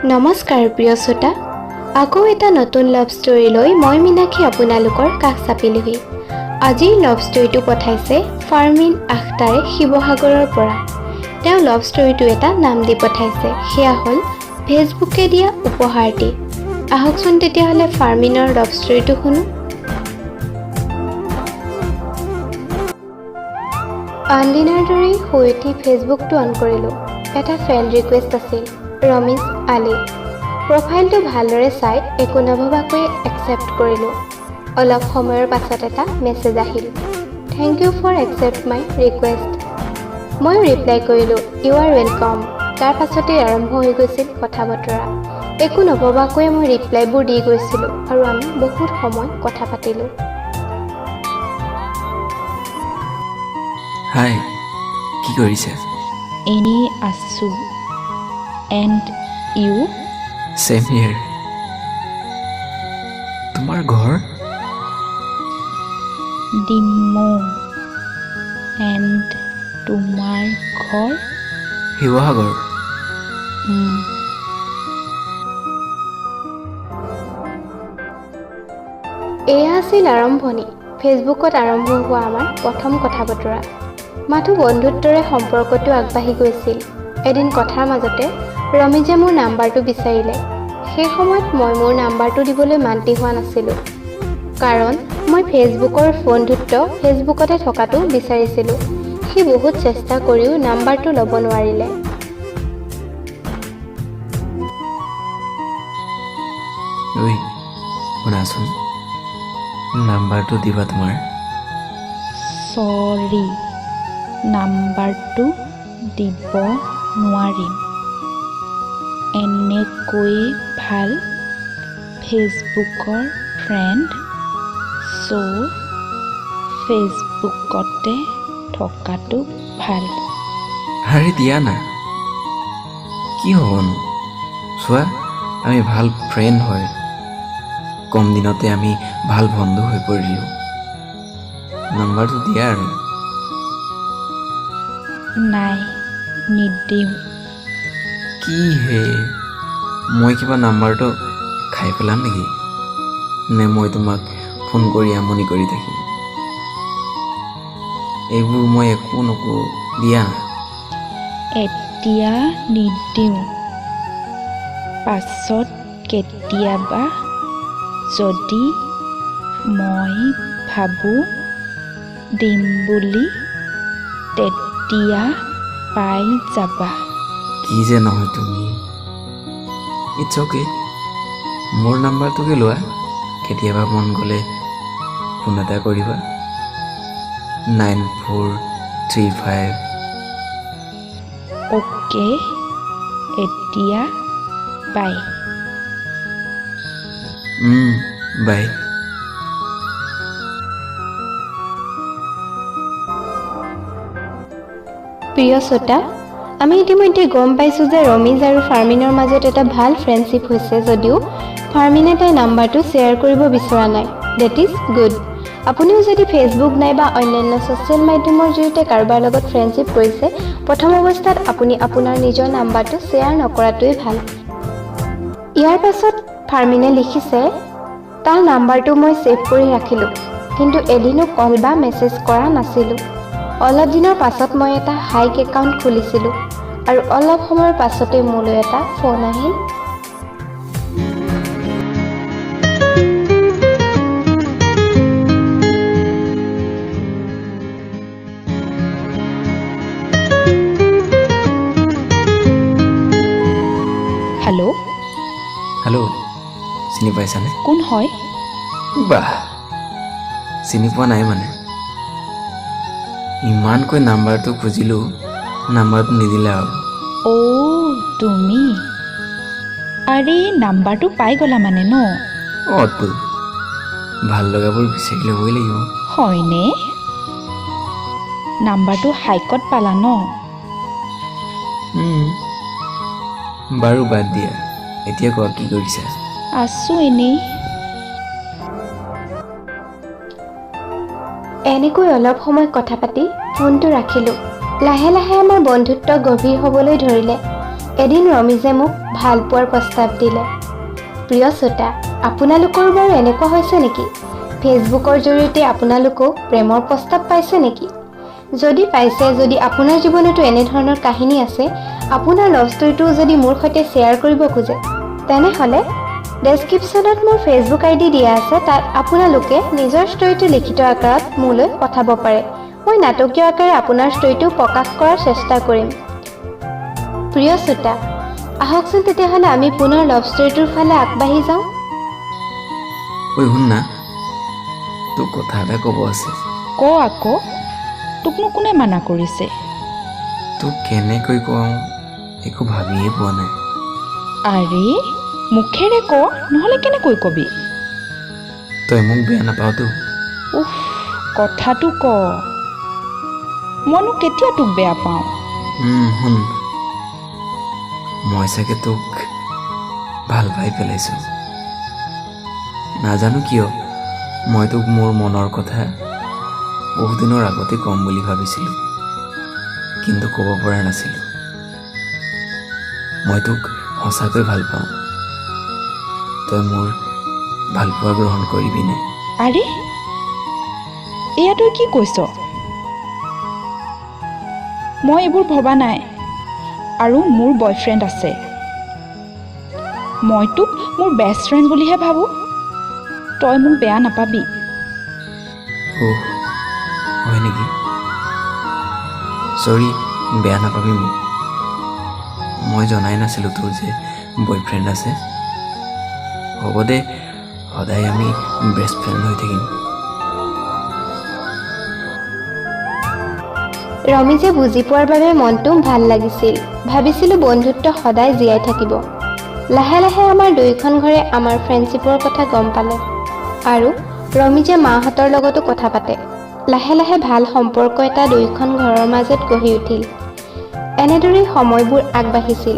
নমস্কাৰ প্ৰিয় শ্ৰোতা, আকৌ এটা নতুন লাভ ষ্টৰী লৈ মই মীনাক্ষী আপোনালোকৰ কাষ চাপিলোহি। আজিৰ লাভ ষ্টৰীটো পঠাইছে ফাৰমিন আখতাৰে শিৱসাগৰৰ পৰা। তেওঁ লাভ ষ্টৰীটো এটা নাম দি পঠাইছে, সেয়া হ'ল ফেচবুকে দিয়া উপহাৰটি। আহকচোন তেতিয়াহ'লে ফাৰমিনৰ লাভ ষ্টৰীটো শুনো। আনদিনাৰ দৰেই শুই উঠি ফেচবুকটো অন কৰিলোঁ। এটা ফ্ৰেণ্ড ৰিকুৱেষ্ট আছিল, ৰমিজ আলী। প্ৰফাইলটো ভালদৰে চাই একো নভবাকৈয়ে একচেপ্ট কৰিলোঁ। অলপ সময়ৰ পাছত এটা মেছেজ আহিল, "Thank you for accept my request." ময়ো ৰিপ্লাই কৰিলোঁ, "You are welcome." তাৰ পাছতেই আৰম্ভ হৈ গৈছিল কথা বতৰা। একো নভবাকৈয়ে মই ৰিপ্লাইবোৰ দি গৈছিলোঁ আৰু আমি বহুত সময় কথা পাতিলোঁ। হাই, কি কৰিছা? এনেই আছোঁ। And you? Same here. তোমাৰ ঘৰ? ডিমৌ। এণ্ড তোমাৰ ঘৰ? শিৱসাগৰ। এয়া আছিল আৰম্ভণি, ফেচবুকত আৰম্ভ হোৱা আমাৰ প্ৰথম কথা বতৰা। মাথো বন্ধুত্বৰে সম্পৰ্কটো আগবাঢ়ি গৈছিল। এদিন কথাৰ মাজতে ৰমিজে মোৰ নাম্বাৰটো বিচাৰিলে। সেই সময়ত মই মোৰ নাম্বাৰটো দিবলৈ মান্তি হোৱা নাছিলোঁ, কাৰণ মই ফেচবুকৰ বন্ধুত্ব ফেচবুকতে থকাটো বিচাৰিছিলোঁ। সি বহুত চেষ্টা কৰিও নাম্বাৰটো ল'ব নোৱাৰিলে। ঐ শুনাচোন, নাম্বাৰটো দিবা তোমাৰ। চৰি, নাম্বাৰটো দিব নোৱাৰিম। এনেকৈয়ে ভাল, ফেচবুকৰ ফ্ৰেণ্ড, ছ' ফেচবুকতে থকাটো ভাল। আৰে দিয়া না, কি হ'বনো? চোৱা, আমি ভাল ফ্ৰেণ্ড হয়, কম দিনতে আমি ভাল বন্ধু হৈ পৰিলোঁ। নাম্বাৰটো দিয়া আৰু। নাই, নিদিওঁ। কি হে, মই কিবা নাম্বাৰটো খাই পেলাম নেকি? নে মই তোমাক ফোন কৰি আমনি কৰি থাকিম? এইবোৰ মই একো নকৰোঁ, দিয়া না। এতিয়া নিদিওঁ। পাছত কেতিয়াবা যদি মই ভাবোঁ দিম বুলি, তেতিয়া পাই যাবা। কি যে নহয় তুমি। It's okay, মোৰ নাম্বাৰটোকে লোৱা। কেতিয়াবা মন গ'লে ফোন এটা কৰিবা, 9435। অ'কে, এতিয়া বাই। বাই। প্ৰিয় শ্ৰোতা, আমি ইতিমধ্যে গম পাইছোঁ যে ৰমিজ আৰু ফাৰ্মিনৰ মাজত এটা ভাল ফ্ৰেণ্ডশ্বিপ হৈছে যদিও ফাৰ্মিনে তাইৰ নাম্বাৰটো শ্বেয়াৰ কৰিব বিচৰা নাই। That is good. আপুনিও যদি ফেচবুক নাইবা অন্যান্য ছ'চিয়েল মাধ্যমৰ জৰিয়তে কাৰোবাৰ লগত ফ্ৰেণ্ডশ্বিপ কৰিছে, প্ৰথম অৱস্থাত আপুনি আপোনাৰ নিজৰ নাম্বাৰটো শ্বেয়াৰ নকৰাটোৱেই ভাল। ইয়াৰ পাছত ফাৰ্মিনে লিখিছে, তাৰ নাম্বাৰটো মই ছেভ কৰি ৰাখিলোঁ, কিন্তু এদিনো কল বা মেছেজ কৰা নাছিলোঁ। অলপ দিনৰ পাছত মই এটা হাইক একাউণ্ট খুলিছিলোঁ আৰু অলপ সময়ৰ পাছতে মোলৈ এটা ফোন আহিল। হেল্ল'। হেল্ল', চিনি পাইছানে? কোন হয়? বাহ, চিনি পোৱা নাই মানে? ইমানকৈ নাম্বাৰটো খুজিলোঁ, নাম্বাৰটো নিদিলে আৰু। অ' তুমি, আৰে নাম্বাৰটো পাই গ'লা মানে ন? অঁ তো, ভাল লগাবোৰ বিচাৰি ল'বই লাগিব। হয়নে? নাম্বাৰটো হাইকত পালা ন? বাৰু বাদ দিয়া, এতিয়া কোৱা কি কৰিছা? আছোঁ এনেই। এনেকৈ অলপ সময় কথা পাতি ফোনটো ৰাখিলোঁ। লাহে লাহে আমাৰ বন্ধুত্ব গভীৰ হ'বলৈ ধৰিলে। এদিন ৰমিজে মোক ভাল পোৱাৰ প্ৰস্তাৱ দিলে। প্ৰিয় শ্ৰোতা, আপোনালোকৰো বাৰু এনেকুৱা হৈছে নেকি? ফেচবুকৰ জৰিয়তে আপোনালোকেও প্ৰেমৰ প্ৰস্তাৱ পাইছে নেকি? যদি পাইছে, যদি আপোনাৰ জীৱনতো এনেধৰণৰ কাহিনী আছে, আপোনাৰ লাভ ষ্টৰিটোও যদি মোৰ সৈতে শ্বেয়াৰ কৰিব খোজে, তেনেহ'লে ডেছক্ৰিপশ্যনত মোৰ ফেচবুক আইডি দিয়া আছে। তাত আপোনালোকে নিজৰ ষ্টৰিটো লিখিত আকাৰত মোলৈ পঠাব পাৰে। মই নাটকীয় আকাৰে আপোনাৰ ষ্টৰিটো প্ৰকাশ কৰাৰ চেষ্টা কৰিম। প্ৰিয় শ্ৰোতা, আহকচোন তেতিয়াহ'লে আমি পুনৰ লাভ ষ্টৰিটোৰ ফালে আগবাঢ়ি যাওঁ। ঐ শুন না, তোক কথা এটা ক'ব আছে। ক আকৌ, তোকনো কোনে মানা কৰিছে? তোক কেনেকৈ কওঁ, একো ভাবিয়ে পোৱা নাই। আৰে, মুখেৰে ক, নহ'লে কেনেকৈ কবি? তই মোক বেয়া নাপাওতো? উফ, কথাটো ক। মইনো কেতিয়া তোক বেয়া পাওঁ? শুন, মই চাগে তোক ভাল পাই পেলাইছোঁ। নাজানো কিয়, মই তোক মোৰ মনৰ কথা বহুদিনৰ আগতে ক'ম বুলি ভাবিছিলোঁ, কিন্তু ক'ব পৰা নাছিলোঁ। মই তোক সঁচাকৈ ভাল পাওঁ। তই মোৰ ভালপোৱা গ্ৰহণ কৰিবিনে? আৰে, এয়া তই কি কৈছ? মই এইবোৰ ভবা নাই আৰু মোৰ বয়ফ্ৰেণ্ড আছে। মই তোক মোৰ বেষ্ট ফ্ৰেণ্ড বুলিহে ভাবোঁ। তই মোক বেয়া নাপাবি। অহ, হয় নেকি? চৰি, বেয়া নাপাবি মোক। মই জনাই নাছিলোঁ তোৰ যে বয়ফ্ৰেণ্ড আছে। হ'ব দে, সদায় আমি বেষ্ট ফ্ৰেণ্ড হৈ থাকিম। ৰমিজে বুজি পোৱাৰ বাবে মনটো ভাল লাগিছিল। ভাবিছিলোঁ বন্ধুত্ব সদায় জীয়াই থাকিব। লাহে লাহে আমাৰ দুয়োখন ঘৰে আমাৰ ফ্ৰেণ্ডশ্বিপৰ কথা গম পালে আৰু ৰমিজে মাহঁতৰ লগতো কথা পাতে। লাহে লাহে ভাল সম্পৰ্ক এটা দুয়োখন ঘৰৰ মাজত গঢ়ি উঠিল। এনেদৰেই সময়বোৰ আগবাঢ়িছিল।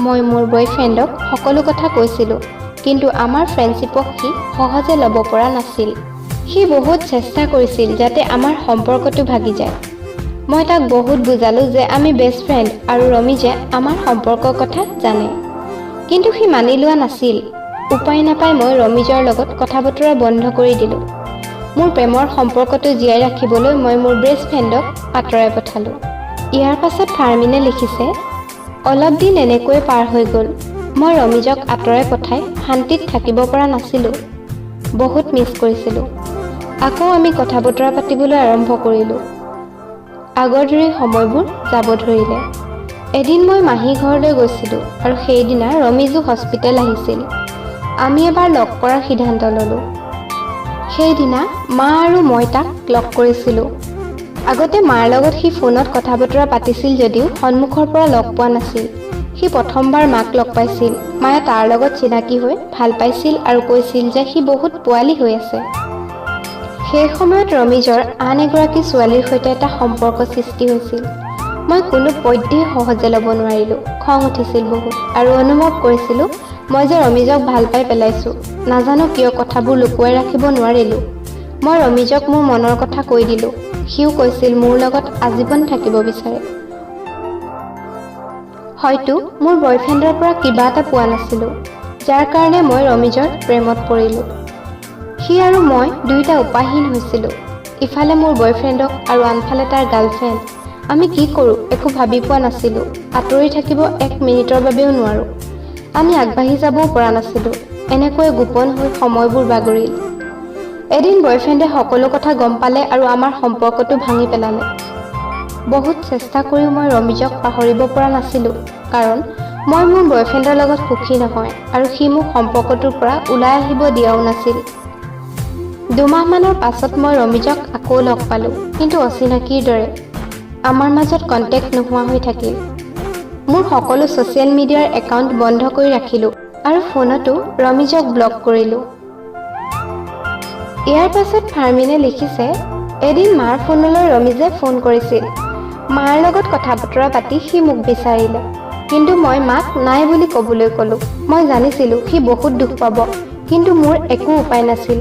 মই মোৰ বয়ফ্ৰেণ্ডক সকলো কথা কৈছিলোঁ, কিন্তু আমাৰ ফ্ৰেণ্ডশ্বিপক সি সহজে ল'ব পৰা নাছিল। সি বহুত চেষ্টা কৰিছিল যাতে আমাৰ সম্পৰ্কটো ভাগি যায়। মই তাক বহুত বুজালোঁ যে আমি বেষ্ট ফ্ৰেণ্ড আৰু ৰমিজে আমাৰ সম্পৰ্কৰ কথা জানে, কিন্তু সি মানি লোৱা নাছিল। উপায় নাপাই মই ৰমিজৰ লগত কথা বতৰা বন্ধ কৰি দিলোঁ। মোৰ প্ৰেমৰ সম্পৰ্কটো জীয়াই ৰাখিবলৈ মই মোৰ বেষ্ট ফ্ৰেণ্ডক আঁতৰাই পঠালোঁ। ইয়াৰ পাছত ফাৰ্মিনে লিখিছে, অলপ দিন এনেকৈয়ে পাৰ হৈ গ'ল। মই ৰমিজক আঁতৰাই পঠাই শান্তিত থাকিব পৰা নাছিলোঁ। বহুত মিছ কৰিছিলোঁ। আকৌ আমি কথা বতৰা পাতিবলৈ আৰম্ভ কৰিলোঁ। আগৰ দৰেই সময়বোৰ যাব ধৰিলে। এদিন মই মাহী ঘৰলৈ গৈছিলোঁ আৰু সেইদিনা ৰমিজো হস্পিটেল আহিছিল। আমি এবাৰ লগ কৰাৰ সিদ্ধান্ত ল'লোঁ। সেইদিনা মা আৰু মই তাক লগ কৰিছিলোঁ। আগতে মাৰ লগত সি ফোনত কথা বতৰা পাতিছিল যদিও সন্মুখৰ পৰা লগ পোৱা নাছিল। সি প্ৰথমবাৰ মাক লগ পাইছিল। মায়ে তাৰ লগত চিনাকি হৈ ভাল পাইছিল আৰু কৈছিল যে সি বহুত পোৱালি হৈ আছে। সেই সময়ত ৰমিজৰ আন এগৰাকী ছোৱালীৰ সৈতে এটা সম্পৰ্ক সৃষ্টি হৈছিল। মই কোনো পধ্যেই সহজে ল'ব নোৱাৰিলোঁ। খং উঠিছিল বহুত আৰু অনুভৱ কৰিছিলোঁ মই যে ৰমিজক ভাল পাই পেলাইছোঁ। নাজানো কিয় কথাবোৰ লুকুৱাই ৰাখিব নোৱাৰিলোঁ। মই ৰমিজক মোৰ মনৰ কথা কৈ দিলোঁ। সিও কৈছিল মোৰ লগত আজীৱন থাকিব বিচাৰে। হয়তো মোৰ বয়ফ্ৰেণ্ডৰ পৰা কিবা এটা পোৱা নাছিলোঁ, যাৰ কাৰণে মই ৰমিজৰ প্ৰেমত পৰিলোঁ। সি আৰু মই দুয়োটা উপায়হীন হৈছিলোঁ। ইফালে মোৰ বয়ফ্ৰেণ্ডক আৰু আনফালে তাৰ গাৰ্লফ্ৰেণ্ড। আমি কি কৰোঁ একো ভাবি পোৱা নাছিলোঁ। আঁতৰি থাকিব এক মিনিটৰ বাবেও নোৱাৰোঁ। আমি আগবাঢ়ি যাবও পৰা নাছিলোঁ। এনেকৈ গোপন হৈ সময়বোৰ বাগৰিল। এদিন বয়ফ্ৰেণ্ডে সকলো কথা গম পালে আৰু আমাৰ সম্পৰ্কটো ভাঙি পেলালে। বহুত চেষ্টা কৰিও মই ৰমিজক পাহৰিব পৰা নাছিলোঁ, কাৰণ মই মোৰ বয়ফ্ৰেণ্ডৰ লগত সুখী নহয় আৰু সি মোক সম্পৰ্কটোৰ পৰা ওলাই আহিব দিয়াও নাছিল। 2 মাহমানৰ পাছত মই ৰমিজক আকৌ লগ পালোঁ, কিন্তু অচিনাকিৰ দৰে। আমাৰ মাজত কণ্টেক্ট নোহোৱা হৈ থাকিল। মোৰ সকলো ছ'চিয়েল মিডিয়াৰ একাউণ্ট বন্ধ কৰি ৰাখিলোঁ আৰু ফোনতো ৰমিজক ব্লক কৰিলোঁ। ইয়াৰ পাছত ফাৰ্মিনে লিখিছে, এদিন মাৰ ফোনলৈ ৰমিজে ফোন কৰিছিল। মাৰ লগত কথা বতৰা পাতি সি মোক বিচাৰিলে, কিন্তু মই মাক নাই বুলি ক'বলৈ ক'লোঁ। মই জানিছিলোঁ সি বহুত দুখ পাব, কিন্তু মোৰ একো উপায় নাছিল।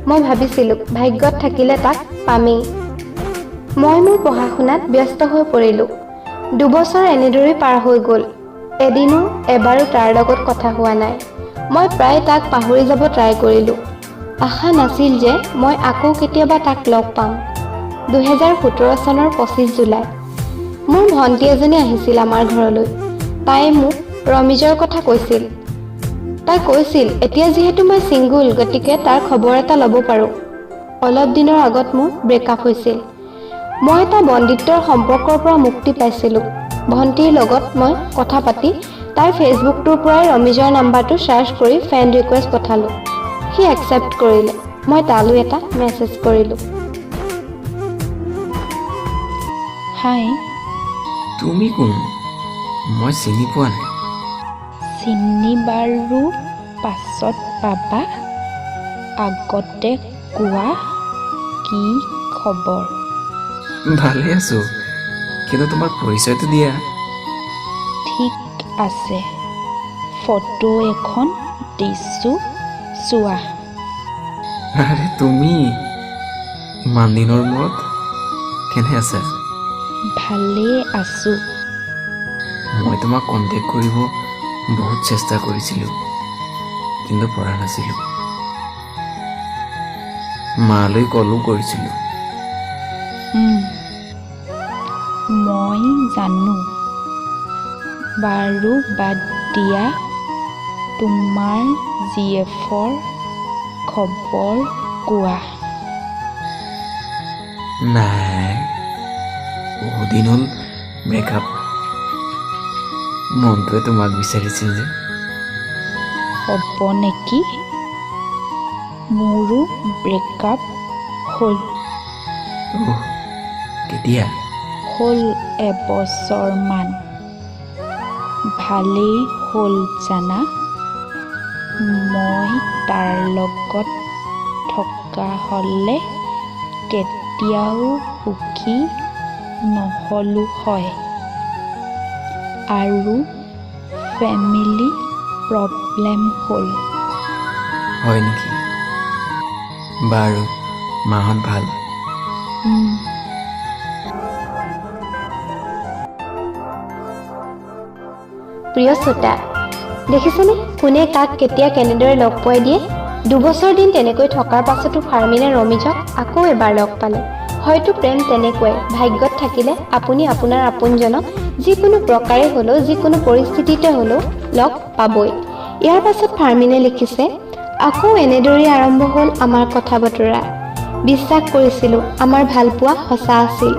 মই ভাবিছিলোঁ ভাগ্যত থাকিলে তাক পামেই। মই মোৰ পঢ়া শুনাত ব্যস্ত হৈ পৰিলোঁ। 2 বছৰ এনেদৰেই পাৰ হৈ গ'ল। এদিনো এবাৰো তাৰ লগত কথা হোৱা নাই। মই প্ৰায় তাক পাহৰি যাব ট্ৰাই কৰিলোঁ। আশা নাছিল যে মই আকৌ কেতিয়াবা তাক লগ পাম। 2017 চনৰ 25 জুলাই, মোৰ ভণ্টি এজনী আহিছিল আমাৰ ঘৰলৈ। তাই মোক ৰমিজৰ কথা কৈছিল। তাই কৈছিল, এতিয়া যিহেতু মই ছিংগুল, গতিকে তাৰ খবৰ এটা ল'ব পাৰোঁ। অলপ দিনৰ আগত মোৰ ব্ৰেকআপ হৈছিল। মই এটা বন্দিত্বৰ সম্পৰ্কৰ পৰা মুক্তি পাইছিলোঁ। ভণ্টিৰ লগত মই কথা পাতি তাইৰ ফেচবুকটোৰ পৰাই ৰমিজৰ নাম্বাৰটো চাৰ্চ কৰি ফ্ৰেণ্ড ৰিকুৱেষ্ট পঠালোঁ। সি একচেপ্ট কৰিলে। মই তালৈ এটা মেছেজ কৰিলোঁ। হাই। তুমি কোন? মই চিনি পোৱা নাই। চিনি বাৰু পাছত পাবা। আগতে কোৱা, কি খবৰ? ভালে আছোঁ, কিন্তু তোমাৰ পৰিচয়টো দিয়া। ঠিক আছে, ফটো এখন দিছোঁ, চোৱা। আৰে তুমি! ইমান দিনৰ মূৰত! কেনে আছা? ভালেই আছোঁ। মই তোমাক কণ্টেক্ট কৰিব বহুত চেষ্টা কৰিছিলোঁ, কিন্তু পৰা নাছিলোঁ। মালৈ কলো কৰিছিলোঁ। মই জানো। বাৰু বাদ দিয়া, তোমাৰ জিএফৰ খবৰ কোৱা। নাই, বহুদিন হ'ল ব্ৰেকআপ। মনটোৱে তোমাক বিচাৰিছিল যে। হ'ব নেকি? মোৰো ব্ৰেকআপ হ'ল। অহ, কেতিয়া? হ'ল এবছৰমান। ভালেই হ'ল জানা। মই তাৰ লগত থকা হ'লে কেতিয়াও সুখী নহ'লো হয়। আৰু ফেমিলি প্ৰব্লেম হ'ল। হয় নেকি? বাৰু, মাহঁত ভাল? উম। প্ৰিয় শ্ৰোতা, দেখিছেনে কোনে কাক কেতিয়া কেনেদৰে লগ পোৱাই দিয়ে? 2 বছৰ দিন তেনেকৈ থকাৰ পাছতো ফাৰ্মিনে ৰমিজক আকৌ এবাৰ লগ পালে। হয়তো প্ৰেম তেনেকুৱাই। ভাগ্যত থাকিলে আপুনি আপোনাৰ আপোনজনক যিকোনো প্ৰকাৰে হ'লেও, যিকোনো পৰিস্থিতিতে হ'লেও লগ পাবই। ইয়াৰ পাছত ফাৰ্মিনে লিখিছে, আকৌ এনেদৰেই আৰম্ভ হ'ল আমাৰ কথা বতৰা। বিশ্বাস কৰিছিলোঁ আমাৰ ভালপোৱা সঁচা আছিল।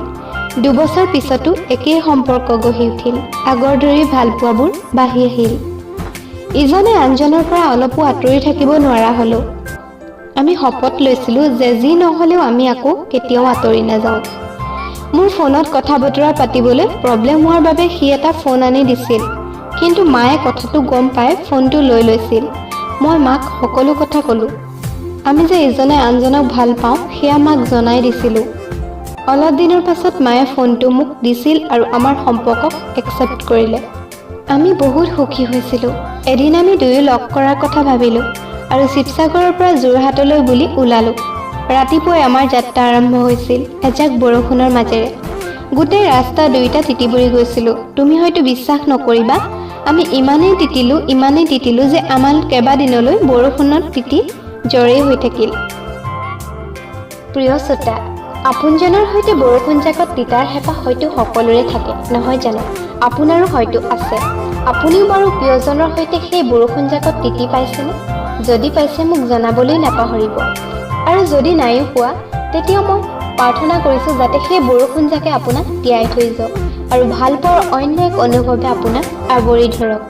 2 বছৰ পিছতো একেই সম্পৰ্ক গঢ়ি উঠিল। আগৰ দৰেই ভালপোৱাবোৰ বাঢ়ি আহিল। ইজনে আনজনৰ পৰা অলপো আঁতৰি থাকিব নোৱাৰা হ'লোঁ। আমি শপত লৈছিলোঁ যে যি নহ'লেও আমি আকৌ কেতিয়াও আঁতৰি নাযাওঁ। মোৰ ফোনত কথা বতৰা পাতিবলৈ প্ৰব্লেম হোৱাৰ বাবে সি এটা ফোন আনি দিছিল, কিন্তু মায়ে কথাটো গম পাই ফোনটো লৈ লৈছিল। মই মাক সকলো কথা ক'লোঁ। আমি যে ইজনে আনজনক ভাল পাওঁ, সেয়া মাক জনাই দিছিলোঁ। অলপ দিনৰ পাছত মায়ে ফোনটো মোক দিছিল আৰু আমাৰ সম্পৰ্কক একচেপ্ট কৰিলে। আমি বহুত সুখী হৈছিলোঁ। এদিন আমি দুয়ো লগ কৰাৰ কথা ভাবিলোঁ আৰু শিৱসাগৰৰ পৰা যোৰহাটলৈ বুলি ওলালোঁ। ৰাতিপুৱাই আমাৰ যাত্ৰা আৰম্ভ হৈছিল এজাক বৰষুণৰ মাজেৰে। গোটেই ৰাস্তা দুয়োটা তিতি বুৰি গৈছিলোঁ। তুমি হয়তো বিশ্বাস নকৰিবা, আমি ইমানেই তিতিলোঁ, ইমানেই তিতিলোঁ যে আমাৰ কেইবাদিনলৈ বৰষুণত তিতি জ্বৰেই হৈ থাকিল। প্ৰিয় শ্ৰোতা, আপোনজনৰ সৈতে বৰষুণজাকত তিতাৰ হেঁপাহ হয়তো সকলোৰে থাকে, নহয় জানো? আপোনাৰো হয়তো আছে। আপুনিও বাৰু প্ৰিয়জনৰ সৈতে সেই বৰষুণজাকত তিতি পাইছেনে? যদি পাইছে, মোক জনাবলৈ নাপাহৰিব। আৰু যদি নাইও পোৱা, তেতিয়া মই প্ৰাৰ্থনা কৰিছোঁ যাতে সেই বৰষুণজাকে আপোনাক তিয়াই থৈ যাওক আৰু ভালপোৱাৰ অন্য এক অনুভৱে আপোনাক আৱৰি ধৰক।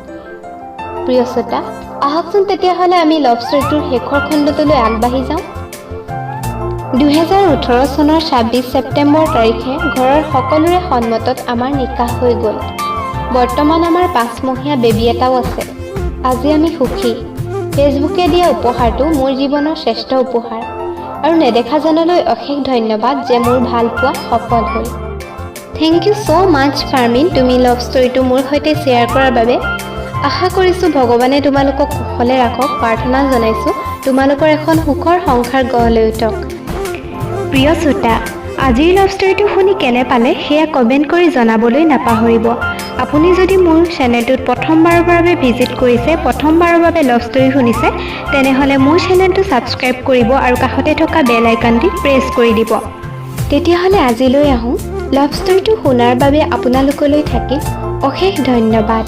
প্ৰিয় শ্ৰোতা, আহকচোন তেতিয়াহ'লে আমি লভ ষ্টৰীটোৰ শেষৰ খণ্ডটোলৈ আগবাঢ়ি যাওঁ। 2018 চনৰ 26 ছেপ্টেম্বৰ তাৰিখে ঘৰৰ সকলোৰে সন্মতত আমাৰ নিকাহ হৈ গ'ল। বৰ্তমান আমাৰ 5 মহীয়া বেবী এটাও আছে। আজি আমি সুখী। ফেচবুকে দিয়া উপহাৰটো মোৰ জীৱনৰ শ্ৰেষ্ঠ উপহাৰ আৰু নেদেখাজনলৈ অশেষ ধন্যবাদ যে মোৰ ভালপোৱা সফল হ'ল। Thank you so much Farmin, তুমি লভ ষ্টৰীটো মোৰ সৈতে শ্বেয়াৰ কৰাৰ বাবে। আশা কৰিছোঁ ভগৱানে তোমালোকক কুশলে ৰাখক। প্ৰাৰ্থনা জনাইছোঁ তোমালোকৰ এখন সুখৰ সংসাৰ গঢ় লৈ উঠক। প্ৰিয় শ্ৰোতা, আজিৰ লভ ষ্টৰীটো শুনি কেনে পালে, সেয়া কমেণ্ট কৰি জনাবলৈ নাপাহৰিব। আপুনি যদি মোৰ চেনেলটোত প্ৰথমবাৰৰ বাবে ভিজিট কৰিছে, প্ৰথমবাৰৰ বাবে লাভ ষ্টৰী শুনিছে, তেনেহ'লে মোৰ চেনেলটো ছাবস্ক্ৰাইব কৰিব আৰু কাষতে থকা বেল আইকনটি প্ৰেছ কৰি দিব। তেতিয়াহ'লে আজিলৈ আহোঁ। লাভ ষ্টৰীটো শুনাৰ বাবে আপোনালোকলৈ থাকিল অশেষ ধন্যবাদ।